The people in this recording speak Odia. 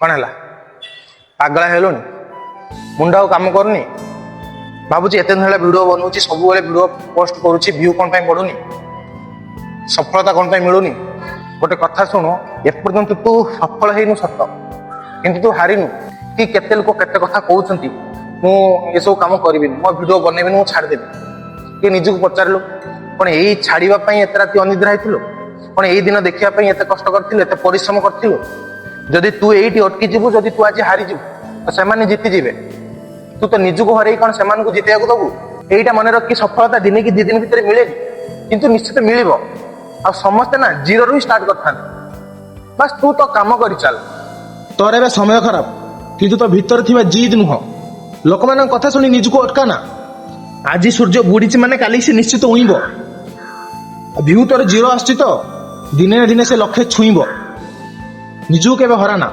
କ'ଣ ହେଲା, ପାଗଳା ହେଲୁଣି? ମୁଣ୍ଡ ଆଉ କାମ କରୁନି? ଭାବୁଛି ଏତେ ଦିନ ହେଲା ଭିଡ଼ିଓ ବନଉଛି, ସବୁବେଳେ ଭିଡ଼ିଓ ପୋଷ୍ଟ କରୁଛି, ଭ୍ୟୁ କ'ଣ ପାଇଁ ବଢୁନି, ସଫଳତା କ'ଣ ପାଇଁ ମିଳୁନି? ଗୋଟେ କଥା ଶୁଣୁ, ଏପର୍ଯ୍ୟନ୍ତ ତୁ ସଫଳ ହେଇନୁ ସତ, କିନ୍ତୁ ତୁ ହାରିନୁ। କି କେତେ ଲୋକ କେତେ କଥା କହୁଛନ୍ତି, ମୁଁ ଏସବୁ କାମ କରିବିନି, ମୋ ଭିଡ଼ିଓ ବନେଇବିନି, ମୁଁ ଛାଡ଼ିଦେବି। କି ନିଜକୁ ପଚାରିଲୁ, କ'ଣ ଏଇ ଛାଡ଼ିବା ପାଇଁ ଏତେ ରାତି ଅନିଦ୍ରା ହେଇଥିଲୁ? କ'ଣ ଏଇ ଦିନ ଦେଖିବା ପାଇଁ ଏତେ କଷ୍ଟ କରିଥିଲୁ, ଏତେ ପରିଶ୍ରମ କରିଥିଲୁ? ଯଦି ତୁ ଏଇଠି ଅଟକି ଯିବୁ, ଯଦି ତୁ ଆଜି ହାରିଯିବୁ, ତ ସେମାନେ ଜିତିଯିବେ। ତୁ ତ ନିଜକୁ ହରେଇ କ'ଣ ସେମାନଙ୍କୁ ଜିତିବାକୁ ଦବୁ? ଏଇଟା ମନେ ରଖି, ସଫଳତା ଦିନେ କି 2 ଦିନ ଭିତରେ ମିଳେନି, କିନ୍ତୁ ନିଶ୍ଚିତ ମିଳିବ। ଆଉ ସମସ୍ତେ ନା ଜିରୋରୁ ହିଁ ଷ୍ଟାର୍ଟ କରିଥାନ୍ତି। ବାସ୍, ତୁ ତ କାମ କରି ଚାଲ। ତୋର ଏବେ ସମୟ ଖରାପ, କିନ୍ତୁ ତୋ ଭିତରେ ଥିବା ଜିଦ୍ ନୁହଁ। ଲୋକମାନଙ୍କ କଥା ଶୁଣି ନିଜକୁ ଅଟକା ନା। ଆଜି ସୂର୍ଯ୍ୟ ବୁଡ଼ିଛି ମାନେ କାଲି ସେ ନିଶ୍ଚିତ ଉଇଁବ। ଭ୍ୟୁ ତୋର ଜିରୋ ଆସୁଛି ତ ଦିନେ ନା ଦିନେ ସେ ଲକ୍ଷେ ଛୁଇଁବ। ନିଜକୁ କେବେ ହରା ନା।